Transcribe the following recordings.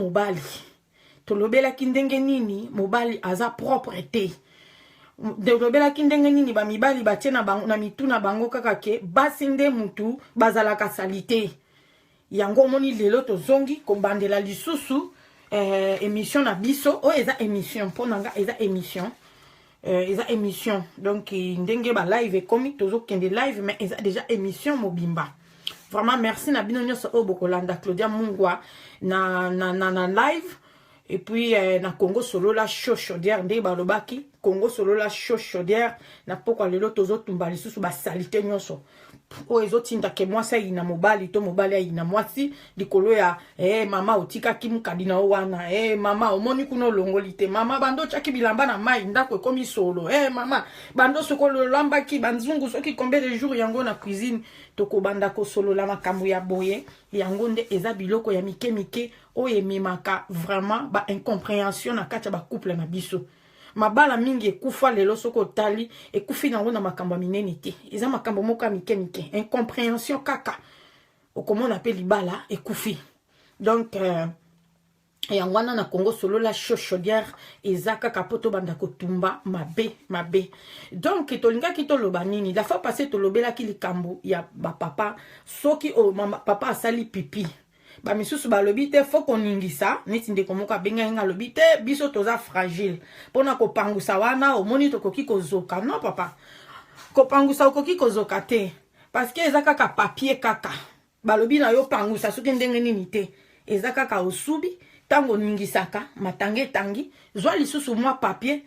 mobali. Tolobelaki ndenge nini mobali aza propre te. Tolobelaki ndenge nini bamibali batie na, bango, na mitu na bango kaka ke basi nde mutu bazalaka salite. Yango omoni lelo tozongi kobandela lisusu émission na biso oyo eza émission mpo na nga, eza émission, eza émission. Donc ndenge ba live ekomi, tozokende live, mais eza déjà émission mobimba. Vraiment merci na bino nyonso oyo bokolanda Claudia Mungwa na live et puis na Congo Solola Chaud Chaudière. Ndenge balobaki, Congo Solola Chaud Chaudière, na pokwa lelo tozotumba lisusu basalite nyonso oyo ezotindake mwasi ayina mobali to mobali ayina mwasi likolo ya mama otikaki mokadi na yo wana, mama omoni kuna olongoli te, mama bando otiaki bilamba na mai, ndako ekomi solo, mama bando soki olambaki banzungu soki combien de jours yango na cuisine. Tokobanda kosolola makambo ya boye. Yango nde eza biloko ya mike mike oyo ememaka vraiment ba incompréhension na kati ya ba couple na biso. Mabala mingi ekufa lelo, soki otali, ekufi nango na makambo ya minene te, eza makambo moko ya mike mike, incompréhension kaka, okomona mpe libala ekufi. Donc yango wana na Congo Solola Chaud Chaudière eza kaka mpo tobanda kotumba mabe mabe. Donc tolingaki toloba nini? La fois passée tolobelaki likambo ya bapapa. Soki oyo mama, papa asali pipi, bamisusu balobi te, faut koningisa. Neti ndeko moko abengaki nga, alobi te, biso toza fragile mpona kopangusa wana, omoni tokoki kozoka. Non papa, kopangusa okoki kozoka te, parce que eza kaka papier kaka. Balobi na yo pangusa soki ndenge nini te, eza kaka osubi. Ntango oningisaka, matanga etangi, zwa lisusu mwa papier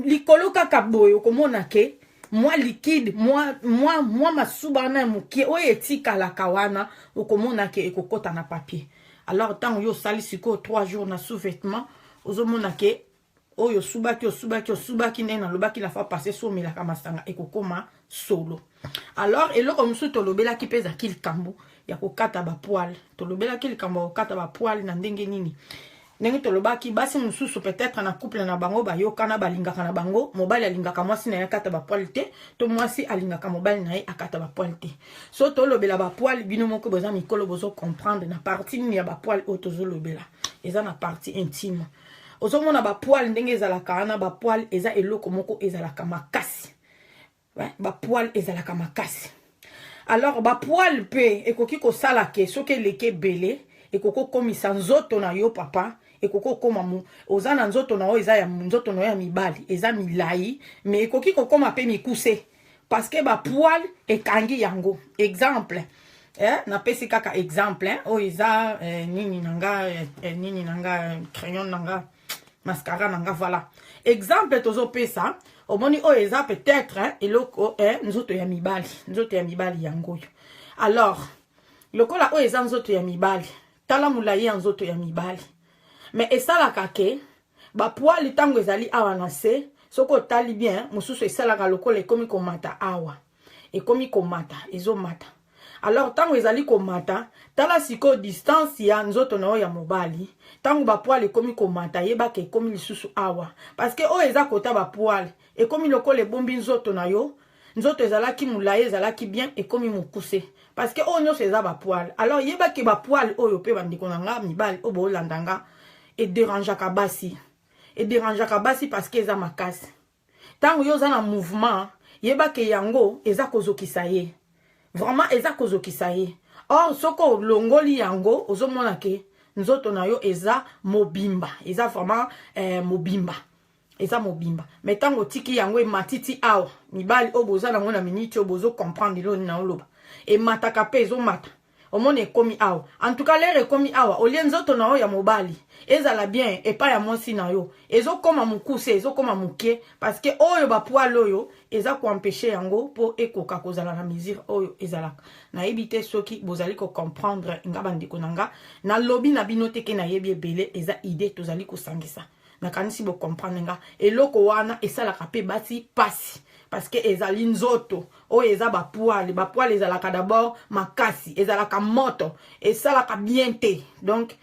likolo kaka boye, okomona ke mwa liquide, mwa masuba wana ya mokie oyo etikalaka wana, okomona ke ekokɔta na papier. Alors ntango yo osali sikoyo 3 jours na sous-vêtement, ozomona ke oyo osubaki, osubaki, osubaki, ndenge nalobaki la fois passée, so omelaka masanga, ekokóma solo. Alors eloko mosusu tolobelaki mpe ezalaki likambo ya kokata ba poils. Tolobelaki likambo ya kokata ba poils na ndenge nini? Ndenge tolobaki, basi mosusu peut-être na couple na bango bayokana, balingaka na bango, mobali alingaka mwasi na ye akata ba poils te, to mwasi alingaka mobali na ye akata ba poils te. So tolobela ba poils, bino moko boza mikolo, bozo comprendre na partie nini ya ba poils oyo tozolobela. Eza na partie intime. Ozomona ba poils ndenge ezalaka wana, ba poils eza eloko moko ezalaka makasi. Ba poils ezalaka makasi. Alors ba poils mpe ekoki kosala ke soki eleki ebele, ekoki kokomisa nzoto na yo papa, ekoki kokóma, oza na nzoto na yo, eza ya nzoto na yo ya mibali, eza milai, mais ekoki kokóma mpe mikuse parce que ba poils ekangi yango. Exemple, napesi kaka exemple, oyo eza nini na nga, nini na nga, crayon na nga, mascara na nga. Voilà exemple tozopesa. Omoni oyo eza peut-être eloko nzoto ya mibali, nzoto ya mibali yango oyo. Alors lokola oyo eza nzoto ya mibali, tala molai ya nzoto ya mibali, mais esalaka ke ba poils ntango ezali awa na se, soki otali bien, mosusu esalaka lokola ekomi komata awa, ekomi komata, ezomata. Alors ntango ezali komata, tala sikoyo distance ya nzoto na oyo ya mobali. Ntango ba poils ekomi komata, yebaka ekomi lisusu awa, parce que oyo eza kota ba poils ekomi lokola ebombi nzoto na yo. Nzoto ezalaki molai, ezalaki bien, ekomi mokuse parce que oyo nyonso eza ba poils. Alors yebaki ba poils oyo mpe, bandeko na nga mibali oyo boolanda nga, ederangeaka basi, ederangeaka basi parce que eza makasi. Ntango yo oza na mouvement, yebake yango eza kozokisa ye, vraiment eza kozokisa ye. Or soki olongoli yango, ozomona ke nzoto na yo eza mobimba, eza vraiment mobimba, eza mobimba. Mais ntango otiki yango ematiti awa, mibali oyo boza nango na miniti oyo bozo comprendre eloni na oloba, emataka mpe ezomata, omona ekomi awa. En tout cas l'heure ekomi awa, olie nzoto na yo ya mobali ezala bien epai ya mwasi na yo, ezokóma mokuse, ezokóma moke, parce que oyo ba poils oyo eza ko empêcher yango mpo ekoka kozala na mesure oyo ezalaka. Nayebi te soki bozali ko comprendre nga, bandeko na nga. Nalobi na bino te ke nayebi ebele, eza idée tozali kosangisa. Nakanisi bo comprendre nga. Eloko wana esalaka mpe basi pasi parce que ezali nzoto oyo eza ba poils. Ba poils ezalaka d'abord makasi, ezalaka moto, esalaka bien te. Donc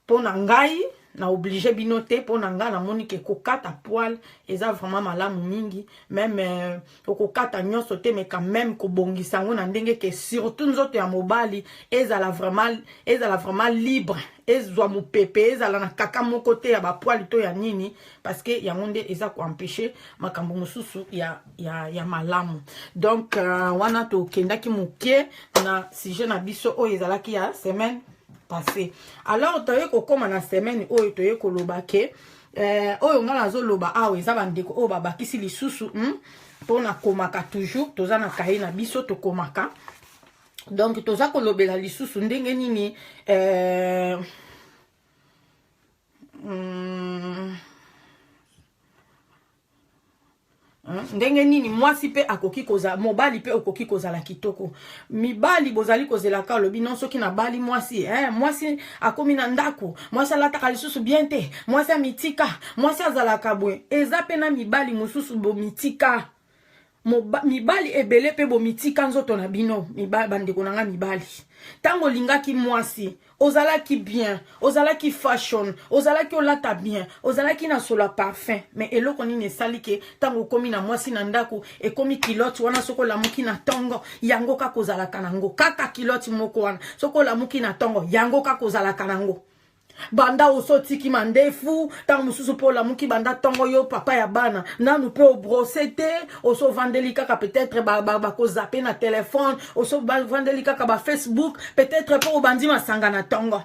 mpo na ngai, Na oblige bino te. Mpo na nga, namoni ke kokata poil eza vraiment malamu mingi. Même okokata nyonso te, mais quand même kobongisa yango na ndenge ke surtout nzoto ya mobali ezala vraiment libre, ezwa mopepe, ezala na kaka moko te ya bapoils to ya nini, parce que yango nde eza koempêcher makambo mosusu ya malamu. Donc wana tokendaki moke na sujet na biso oyo ezalaki ya semaine passée. Alors toye kokóma na semaine oyo, toye koloba ke oyo ngai nazoloba awa eza bandeko oyo babakisi lisusu, Mpona komaka toujours, toza na kaye na biso, tokomaka. Donc toza kolobela lisusu ndenge nini ndenge nini mwasi mpe akoki kozala, mobali mpe okoki kozala kitoko. Mibali bozali kozelaka, olobi non, soki nabali mwasi, mwasi akomi na ndako, mwasi alataka lisusu bien te, mwasi amitika, mwasi azalaka boye. Eza mpe na mibali mosusu bomitika. Mibali ebele mpe bomitika nzoto na bino. Bandeko na nga mibali, ntango olingaki mwasi, ozalaki bien, ozalaki fashion, ozalaki olata bien, ozalaki na solo ya parfum. Mais eloko nini esali ke ntango okomi na mwasi na ndako, ekomi culotte wana? Soki olamuki na ntongo, yango kaka ozalaka nango, kaka culotte moko wana. Soki olamuki na ntongo, yango kaka ozalaka nango. Banda osotiki mandefu, ntango mosusu mpo olamuki banda ntongo, yo papa ya bana, nanu mpe obrosser te, osovandeli kaka peut-être bakozapper na telefone, osovandeli kaka bafacebook, peut-être mpo obandi masanga na ntongo.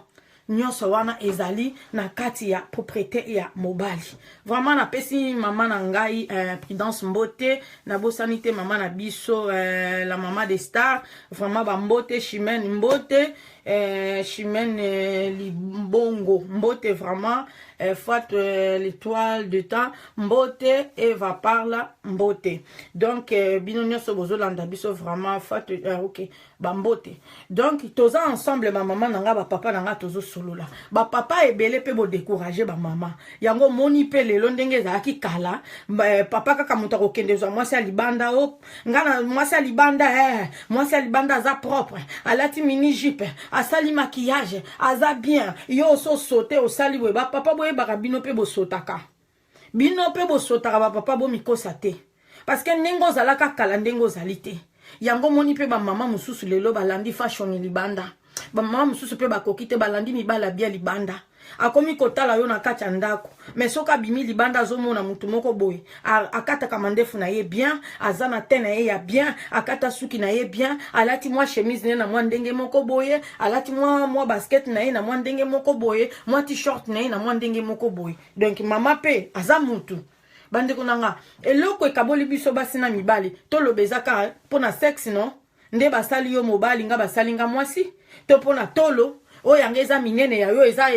Nyonso wana ezali na kati ya propreté ya mobali. Vraiment napesi mama na ngai Prudence mbote. Nabosani te mama na biso, la mama de star. Vraiment bambote. Chimene mbote, Chimene Libongo mbote. Vraiment Fat l'étoile de temps mbote, Eva Parla mbote. Donc bino nyonso bozolanda biso, vraiment Fat, ok, bambote. Donc toza ensemble, bamama na nga, bapapa na nga, tozosolola. Bapapa ebele mpe bodécourager bamama. Yango omoni mpe lelo ndenge ezalaki kala, papa kaka moto akokende zwa mwasi ya libanda. O nga na mwasi ya libanda, mwasi ya libanda aza propre, alati mini jupe, asali maquillage, aza bien. Yo ososote, osali boye. Bapapa, boyebaka bino mpe bosotaka, bino mpe bosotaka. Bapapa, bomikosa te, parce que ndenge ozalaka kala, ndenge ozali te. Yango moni mpe bamama mosusu lelo balandi fashion libanda. Bamama mosusu mpe bakoki te, balandi mibali abia libanda. Akomi kotala yo na kati ya ndako, mais soki abimi libanda, azomona motu moko boye akataka mandefu na ye bien, aza na te na ye ya bien, akata suki na ye bien, alati mwa chemise na ye na mwa ndenge moko boye, alati mwa basket na ye na mwa ndenge moko boye, mwa t-shirt na ye na mwa ndenge moko boye. Donc mama mpe aza mutu. Bandeko na nga, eloko ekaboli biso basi na mibali, toloba eza kaka mpo na sexe? No, nde basali yo mobali, nga basali nga mwasi. To mpo na tolo oyo yanga eza minene, ya yo eza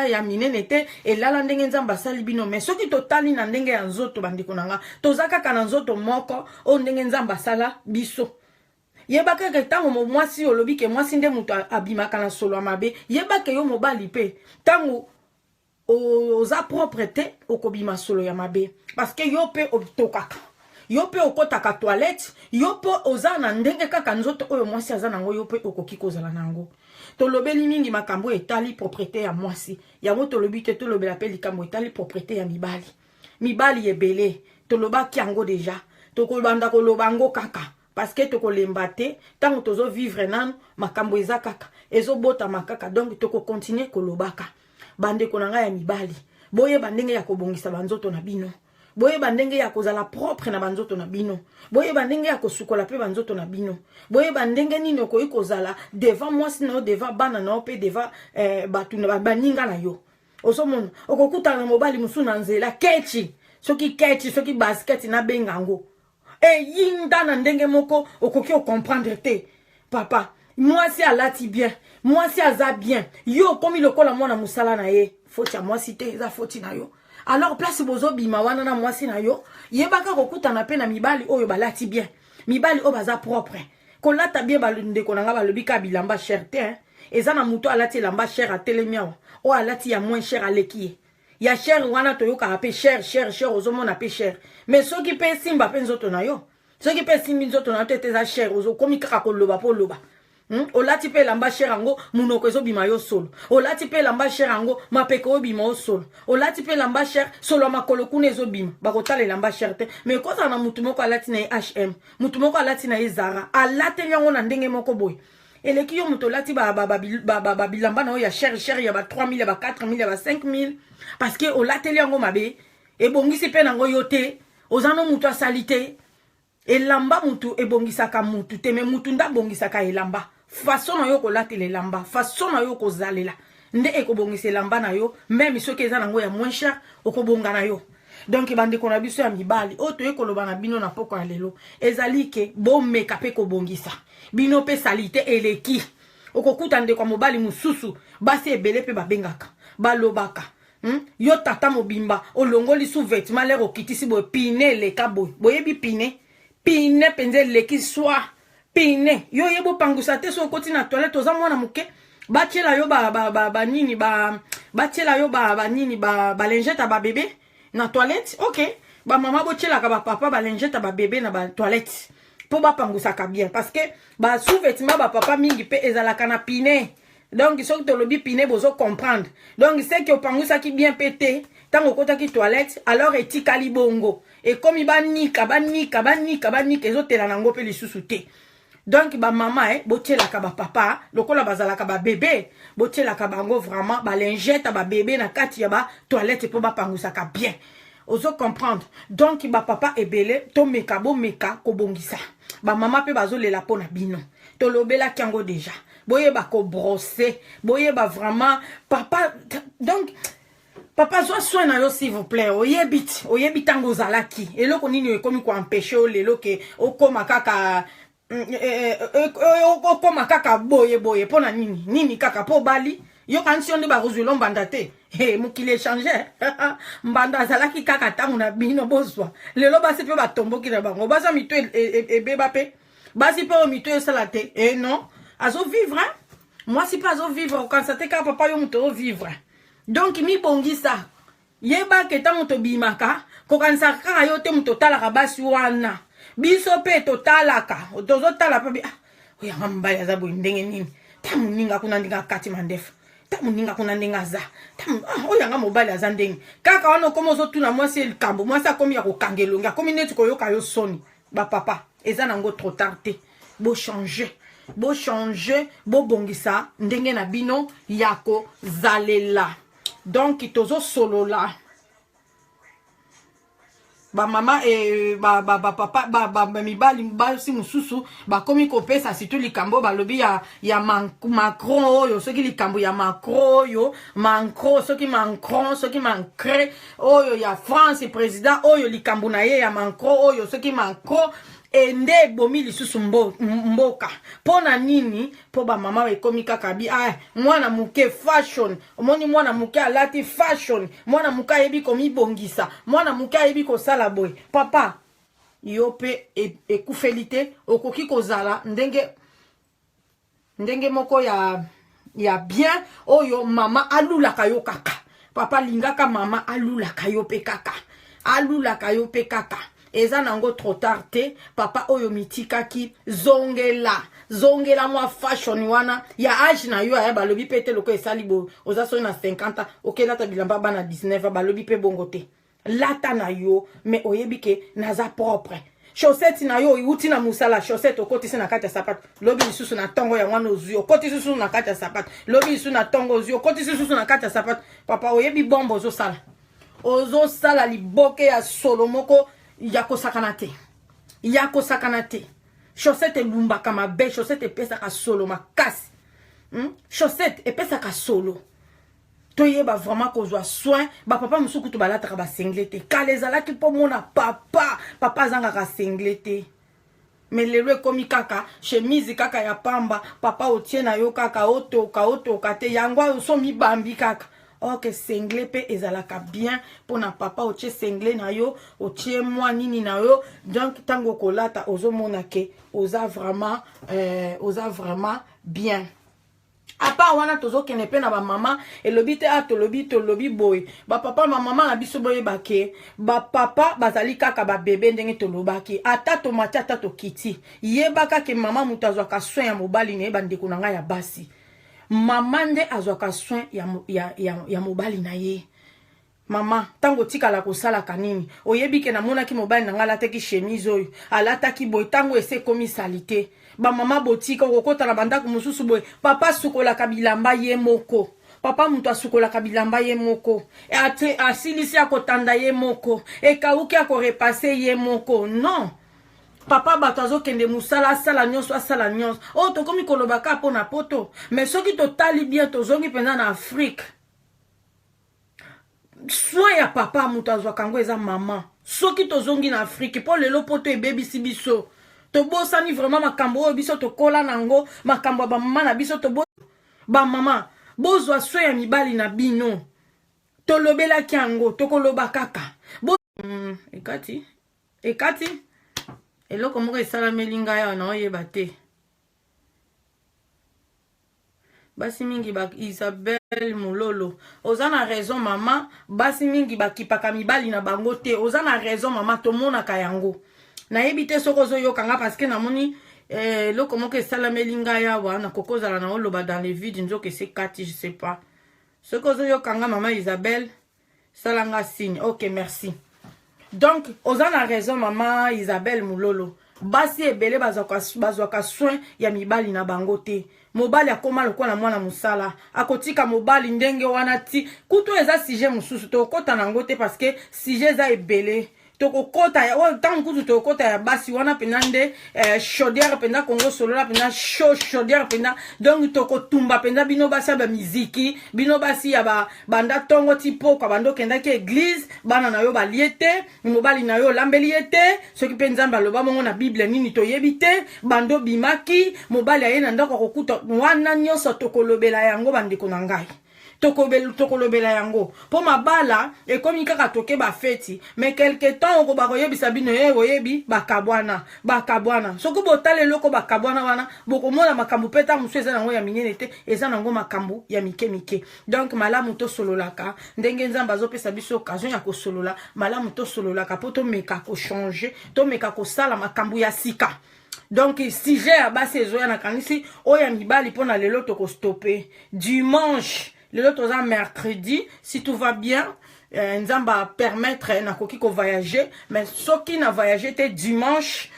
ya minene te. Elala ndenge Nzambe asali bino. Mais soki totali na ndenge ya nzoto, bandeko na nga, toza kaka na nzoto moko oyo ndenge Nzambe asala biso. Yeba kaka, ntango mwasi olobi ke mwasi nde moto abimaka na solo ya mabe, yebake yo mobali mpe, ntango oza propre te, okobima solo ya mabe, parce que yo mpe otokaka, yo mpe okɔtaka toilette, yo mpe oza na ndenge kaka nzoto oyo mwasi aza nango, yo mpe okoki kozala na yango. Tolobeli mingi makambo etali propreté ya mwasi. Yango tolobi te, tolobela mpe likambo etali propreté ya mibali. Mibali ebele, tolobaki yango déjà, tokobanda koloba yango kaka parce que tokolemba te. Ntango tozovivre nanu, makambo eza kaka, ezobotama kaka. Donc tokocontinuer kolobaka. Bandeko na ngai ya mibali, boyeba ndenge ya kobongisa banzoto na bino, boyeba ndenge ya kozala propre na banzoto na bino, boyeba ndenge ya kosukola mpe banzoto na bino, boyeba ndenge nini okoki kozala devant mwasi na yo, devant bana na yo, mpe devant bato baninga na yo. Ozomona, okokutana na mobali mosusu na nzela, kechi, soki kechi, soki basket, nabenga yango, eyinda na ndenge moko okoki ocomprendre te. Papa, mwasi alati bien, mwasi aza bien, yo okomi lokola mwana mosala na ye. Foti ya mwasi te, eza foti na yo. Alors place bozobima wana na mwasi na yo, yebaka kokutana mpe na mibali oyo balati bien, mibali oyo baza propre. Kolata bien, bandeko na nga, balobi kaka bilamba cher te. Eza na moto alati elamba cher, atelemi awa, oyo alati ya moins cher aleki ye. Ya cher wana toyokaka mpe cher, cher, cher, ozomona mpe cher, mais soki mpe esimba mpe nzoto na yo, soki mpe esimbi nzoto na yo te, ete eza cher, ozokomi kaka koloba mpo oloba. Olati mpe elamba cher yango, monoko ezobima yo solo. Olati mpe elamba cher yango, mapeka obima yo solo. Olati mpe elamba cher, solo ya makolo kuna ezobima. Bakotala elamba cher te, mais ekozala na mutu moko alati na ye H&M, mutu moko alati na ye Zara, alateli yango na ndenge moko boye eleki yo moto olati babilamba na yo ya cher cher, ya ba 3000, ya ba 4000, ya ba 5000, parce que olateli yango mabe, ebongisi mpe nango yo te. Oza no mutu asali te. Elamba mutu ebongisaka mutu te, mais mutu nde abongisaka elamba. Façon na yo kolatela elamba, façon na yo kozalela nde ekobongisa elamba na yo. Même soki eza nango ya moins cher, okobonga na yo. Donc bandeko na biso ya mibali, oyo toye koloba na bino na poko ya lelo ezali ke bomeka mpe kobongisa bino mpe. Saleté eleki. Okokuta ndeko ya mobali mosusu, basi ebele mpe babengaka, balobaka, Yo tata mobimba olongoli sous-vêtement, lere okitisi boye, pine eleka boye. Boyebi pine, pine mpenza eleki swa pine. Yo oyebi opangusa te. So okoti na toilette, oza mwana moke, batiela yo banini, batiela yo banini, balingettes ya babébé na toilette. Ok, bamama botielaka bapapa balingettes ya babébé na batoilette mpo bapangusaka bien, parce que basous-vêtement bapapa mingi mpe ezalaka na pine. Donc soki tolobi pine, bozo comprendre. Donc seki opangusaki bien mpe te ntango okotaki toilette, alors etikali bongo, ekomi banika, banika, banika, banika, ezotela nango mpe lisusu te. Donc bamama, botielaka bapapa lokola bazalaka babébé, botielaka bango vraiment balingettes babébé na kati ya batoilette mpo bapangusaka bien. Ozo comprendre? Donc bapapa ebele, tomeka, bomeka kobongisa. Bamama mpe bazolela mpo na bino, tolobelaki yango déjà. Boyeba kobrosser, boyeba vraiment papa. Donc papa, zwa soin na yo, s'il vous plaît. Oyebi ti, oyebi ntango ozalaki eloko nini ekomi koempêcher yo lelo ke okóma kaka, okóma kaka boye boye? Mpo na nini? Nini kaka mpo obali? Yokanisi yo nde bakozwela mbanda te. Hey, mokili échange. Mbanda azalaki kaka ntango na bino bozwa. Lelo basi mpe batomboki na bango, baza mito ebeba mpe basi mpe oyo mito esala te. E non, azovivre, mwasi mpe azovivre. Okanisa te kaka papa yo moto ozovivre. Donc mibongisa, yebake ntango tobimaka, kokanisa kaka yo te moto otalaka basi wana. Biso mpe totalaka, tozotala mpe: ah, oyanga mobali aza boye ndenge nini? Ta moninga kuna ndenge akati mandefu, ta moninga kuna ndenge aza, ah, oyanga mobali aza ndenge kaka wana. Okomi ozotuna mwasi likambo, mwasi akomi ya kokanga elongi, akomi neti koyoka yo soni. Bapapa, eza nango trop tard te. Bochange, bochange, bobongisa ndenge na bino ya kozalela. Donc tozosolola bamama e bapapa, bamibali, basi mosusu bakomi kopesa surtout likambo balobi ya Macron oyo, soki likambo ya Macron oyo, Macron, soki Macron, soki Macron oyo ya France, président oyo, likambo na ye ya Macron oyo, soki Macron ende ebomi lisusu mboka. Mpo na nini? Mpo bamama ekomi kaka bi, ah, mwana moke fashion. Omoni mwana moke alati fashion, mwana moke ayebi komibongisa, mwana moke ayebi kosala boye. Papa, yo mpe ekufeli te. Okoki kozala ndenge ndenge moko ya bien oyo mama alulaka yo kaka. Papa alingaka mama alulaka yo mpe kaka, alulaka yo mpe kaka. Eza nango trop tard te. Papa oyo mitikaki, zongela, zongela mwa fashion wana ya âge na yo. Aya balobi mpe te loko esali boye, oza soki na 50, okelata bilamba bana 19. Balobi mpe bongo te. Lata na yo, mais oyebi ke naza propre. Chaussette na yo, euti na mosala, chaussette okotisi na kati ya sapato. Lobi lisusu na ntongo yango wana ozwi, okotisi lisusu na kati ya sapato. Lobi lisusu na ntongo ozwi, okotisi lisusu na kati ya sapato. Papa, oyebi bombe ozosala? Ozosala liboke ya solo moko ya kosakana te, ya kosakana te. Chaussette elumbaka mabe, chaussette epesaka solo makasi, Chaussette epesaka solo. Toyeba vraiment kozwa soin. Bapapa mosusu kutu balataka basinglet te. Kala ezalaki mpo mona papa, papa azangaka singlet te, mais lelo ekomi kaka chemise kaka ya pamba. Papa otie na yo kaka, otoka, otoka te, yango oso mibambi kaka. Ok, singlet mpe ezalaka bien mpona papa. Otie singlet na yo, otie mwa nini na yo. Donc ntango okolata, ozomona ke oza vraiment, oza vraiment bien. À part wana, tozokende mpe na bamama. Elobi te a tolobi, tolobi boye, bapapa, bamama na biso, boyeba ke bapapa bazali kaka babebe. Ndenge tolobaki, ata tomati, ata tokiti, yebaka ke mama moto azwaka soin ya mobali na ye. Bandeko na ngai ya basi, mama nde azwaka soin ya mobali na ye. Mama, ntango otikala kosalaka nini? Oyebi ke namonaki mobali na ngai alataki chemise oyo, alataki boye, ntango ese ekomi sali te. Bamama, botika okokota na bandako mosusu boye, papa asukolaka bilamba ye moko. Papa moto asukolaka bilamba ye moko, asilisi, akotanda ye moko, ekauki, akorepasser ye moko. Non, papa bato azokende mosala, asala nyonso, asala nyonso oyo tokomi koloba kaka mpo na poto. Mais soki totali bien, tozongi mpenza na Afrique, soin ya papa moto azwaka yango eza mama. Soki tozongi na Afrique, mpo lelo poto ebebisi biso, tobosani vraiment makambo oyo biso tokola nango, makambo ya bamama na biso. Tobo bamama, bozwa soin ya mibali na bino. Tolobelaki yango, tokoloba kaka bo ekati ekati eloko moko esalameli ngai awa, naoyeba te. Basi mingi ba Isabelle Mololo, oza na raison mama. Basi mingi bakipaka mibali na bango te. Oza na raison mama, tomonaka yango. Nayebi te soki ozoyoka nga, parce que namoni eloko moko esalameli ngai awa, nakoki ozala na oloba dans le vide, nzoka ese kati. Je sais pas soki ozoyoka nga. Mama Isabelle, salanga signe. Ok, merci. Donc oza na raison, mama Isabelle Mololo. Basi ebele bazwaka soin ya mibali na bango te. Mobali akóma lokola mwana mosala, akotika mobali ndenge wana ti kutu. Eza sujet mosusu, tokokɔta nango te parce que sujet eza ebele. Tokokɔta oyo ntango kutu tokokɔta ya basi wana mpenza nde chaudière mpenza. Kongo Solola mpenza chaud, chaudière mpenza. Donc tokotumba mpenza bino basi ya bamiziki, bino basi ya banda ntongo ti pokwa, banda okendaki église, bana na yo balie te, mobali na yo olambeli ye te. Soki mpe Nzambe aloba mongo na Bible nini, toyebi te. Bando obimaki, mobali aye na ndako akokuta wana nyonso. Tokolobela yango, bandeko na ngai, tokolobela yango, mpo mabala ekomi kaka toke bafeti, mais quelque temps okoba koyebisa bino ye oyebi bakabwana, bakabwana. Soki botala eloko bakabwana wana, bokomona makambo mpe ntango mosusu eza nango ya minene te, eza nango makambo ya mike mike. Donc malamu tosololaka ndenge Nzambe azopesa biso occasion ya kosolola. Malamu tosololaka mpo tomeka kochanger, tomeka kosala makambo ya sika. Donc sujet ya basi ezoya, nakanisi oyo ya mibali mpo na lelo tokostopper dimanche. Lelo toza mercredi, si tout va bien, Nzambe apermettre, nakoki kovoyager. Mais soki na voyage te, dimanche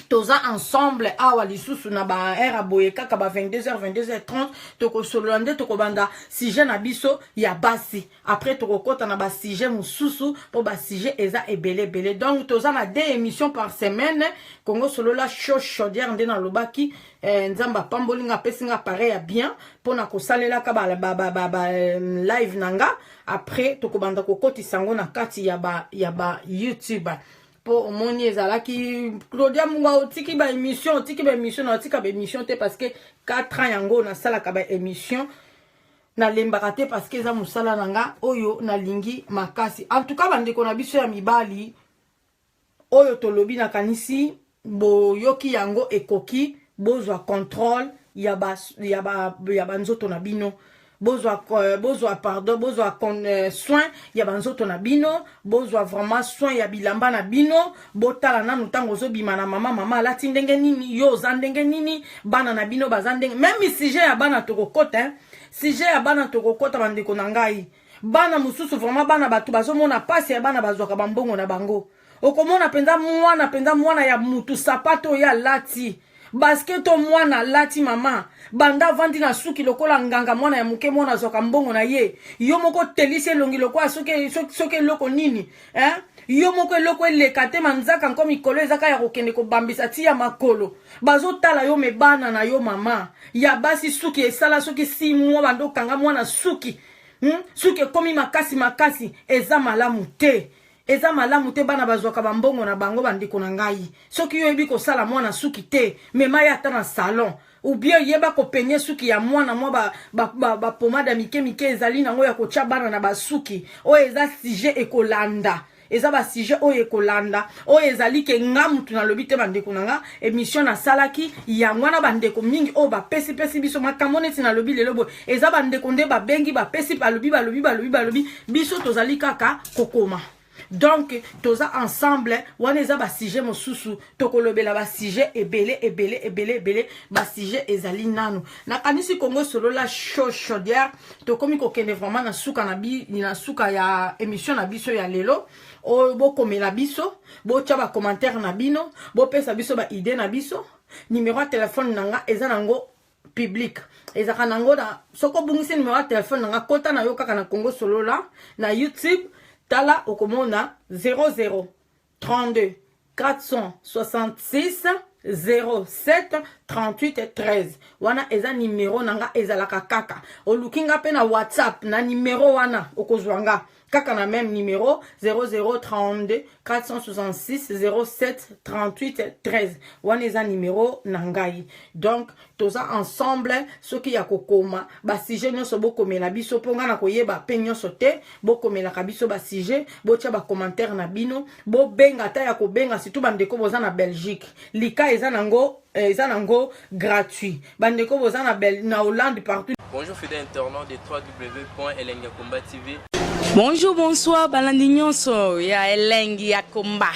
toza ensemble awa lisusu na baheure boye kaka ba 22h, 22h30. Tokosolola nde, tokobanda sujet na biso ya basi. Après tokokɔta na basujet mosusu, mpo basujet eza ebele ebele. Donc toza na deux émissions par semaine, Kongo Solola chaud, chaudière. Nde nalobaki, Nzambe apamboli nga, apesi nga appareil ya bien mpona kosalelaka ba, ba, ba, ba, ba, live na nga. Après tokobanda kokotisa yango na kati ya ba YouTube, mpo omoni ezalaki Claudia Munga, otiki baémission, otiki baémission. Na otika baémission te, parce que 4 ans yango nasalaka baémission, nalembaka te, parce que eza mosala na nga oyo nalingi makasi. En tout cas, bandeko na biso ya mibali, oyo tolobi, nakanisi boyoki yango. Ekoki, bozwa contrôle ya banzoto na bino. Bozwa, pardon, bozwa soin ya banzoto na bino, bozwa vraiment soin ya bilamba na bino. Botala nanu ntango ozobima na mama, mama alati ndenge nini, yo oza ndenge nini, bana na bino baza ndenge. Même sujet ya bana tokokota, sujet ya bana tokokota. Bandeko na ngai, bana mosusu vraiment, bana bato bazomona pasi ya bana bazwaka bambongo na bango. Okomona mpenza mwana, mpenza mwana ya mutu, sapato oyo alati, basket o mwana alati, mama banda avandi na suki lokola nganga, mwana ya moke, mwana azwaka mbongo na ye. Yo moko telisi elongi lokola soki eloko nini, eh? Yo moko eloko eleka te, manzaka nko mikolo ezaka ya kokende kobambisa ti ya makolo, bazotala yo. Me bana na yo, mama ya basi, suki esala soki 6 mois, bando okanga mwana suki, Suki ekomi makasi makasi, eza malamu te, eza malamu te. Bana bazwaka bambongo na bango. Bandeko na ngai, soki yo oyebi kosala mwana suki te, mema ye ata na salon, ou bien yeba kopeigner suki ya mwana. Mwa bapomade ba, ba ya mike mike ezali nango ya kotya bana na basuki. Oyo eza sujet ekolanda. Eza basujet oyo ekolanda, oyo ezali ke nga mutu nalobi te. Bandeko na nga, émission nasalaki yango wana, bandeko mingi oyo bapesipesi biso makambo neti nalobi lelo boye, eza bandeko nde babengi, bapesi, balobi, balobi, balobi, balobi. Biso tozali kaka kokoma. Donc toza ensemble. Wana eza basujet mosusu, tokolobela basujet ebele, ebele, ebele, ebele. Basujet ezali nanu. Nakanisi Kongo Solola chaud chaudière. Tokomi kokende vraiment na suka na, bi, na suka ya émission na biso ya lelo oyo. Bokomela biso, botya bacommentaire na bino, bopesa biso baidée na biso. Numéro ya telefone na nga eza nango public, ezalaka nango na. Soki obungisi numéro ya telefone na nga, kota na yo kaka na Congo Solola na YouTube, tala, okomona 00 32 466 07 38 13. Wana eza nimero na nga, ezalaka kaka. Oluki nga mpe na WhatsApp na nimero wana, okozwa nga kaka na même numéro 0032 466 07 38 13. Wana eza nimero na ngai. Donc toza ensemble. Soki ya kokoma basujet nyonso, bokomela biso, mpo ngai na koyeba mpe nyonso te. Bokomelaka biso basujet, botya bacommentaire na bino, bobenga ata ya kobenga. Surtout bandeko boza na Belgique, lika eza nango gratuit. Bandeko boza na Hollande, partout. Bonjour fidèles internautes de www.elengiyakomba TV. Bonjour, bonsoir, balandi nyonso ya Elengi ya Komba,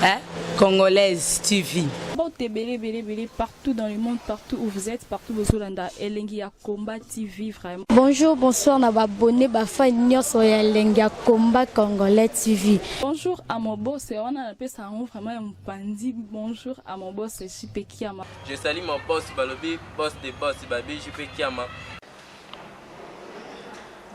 hein? Congolaise TV. Mbote ebele, ebele, ebele partout dans le monde, partout où vous êtes, partout bozolanda Elengi ya Combat TV vraiment. Bonjour, bonsoir na baabonnés, bafans nyonso ya Elengi ya Combat Congolais TV. Bonjour à mon boss, wana napesa yango vraiment ya mopandi. Bonjour à mon boss JP Kiama. Je salue mon boss Balobi, boss de boss Babi JP Kiama.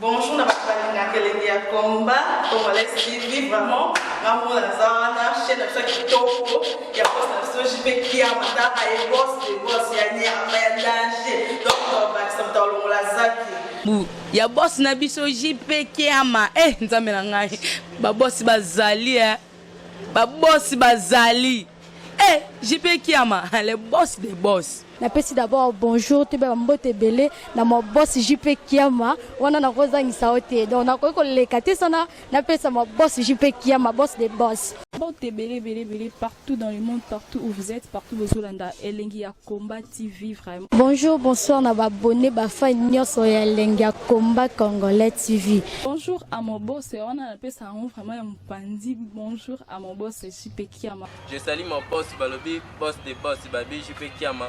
Bonjour na bato balingaka Elengi ya Combat Congolais TV. Vraiment, ngamona naza wana, chaîne na biso ya kitoko ya boss na biso JP Kiama. Taka ye, boss de boss ya nyama ya danger. Donc tobakisa moto alongola zaki. Bu ya boss na biso JP Kiama. Nzambe na ngai, babosi bazali, babosi bazali. JP Kiama, le boss des boss. Napesi d'abord bonjour, toyeba bambote ebele na ma boss JP Kiama. Wana nakozangisa yo te, donc nakoki koleka te sana napesa ma boss JP Kiama, boss de boss. Mbote ebele, ebele, ebele partout dans le monde, partout où vous êtes, partout bozolanda Elengi ya Combat TV vraiment. Bonjour, bonsoir na baabonnés, bafans nyonso ya Elengi ya Combat Congolais TV. Bonjour à mon boss, wana napesa yango vraiment ya mopandi. Bonjour à mon boss JP Kiama. Je salue mon boss Balobi, boss de boss Babi JP Kiama.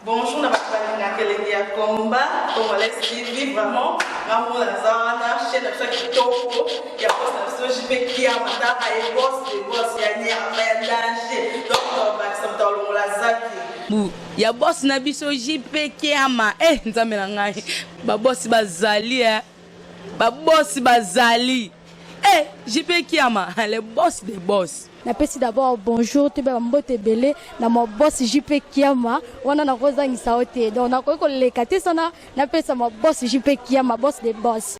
Bonjour na bato balingaka Elengi ya Combat Congolais TV. Vraiment, ngamona naza wana, chaîne na biso ya kitoko ya boss na biso JP Kiama. Taka ye, boss de boss ya nyama ya danger. Donc tobakisa moto alongola zaki. Bu ya boss na biso JP Kiama. Nzambe na ngai, babosi bazali, babosi bazali. JP Kiama, le boss des boss. Napesi d'abord bonjour, toyeba bambote ebele na ma boss JP Kiama. Wana nakozangisa yo te, donc nakoki koleka te sana napesa ma boss JP Kiama, boss de boss.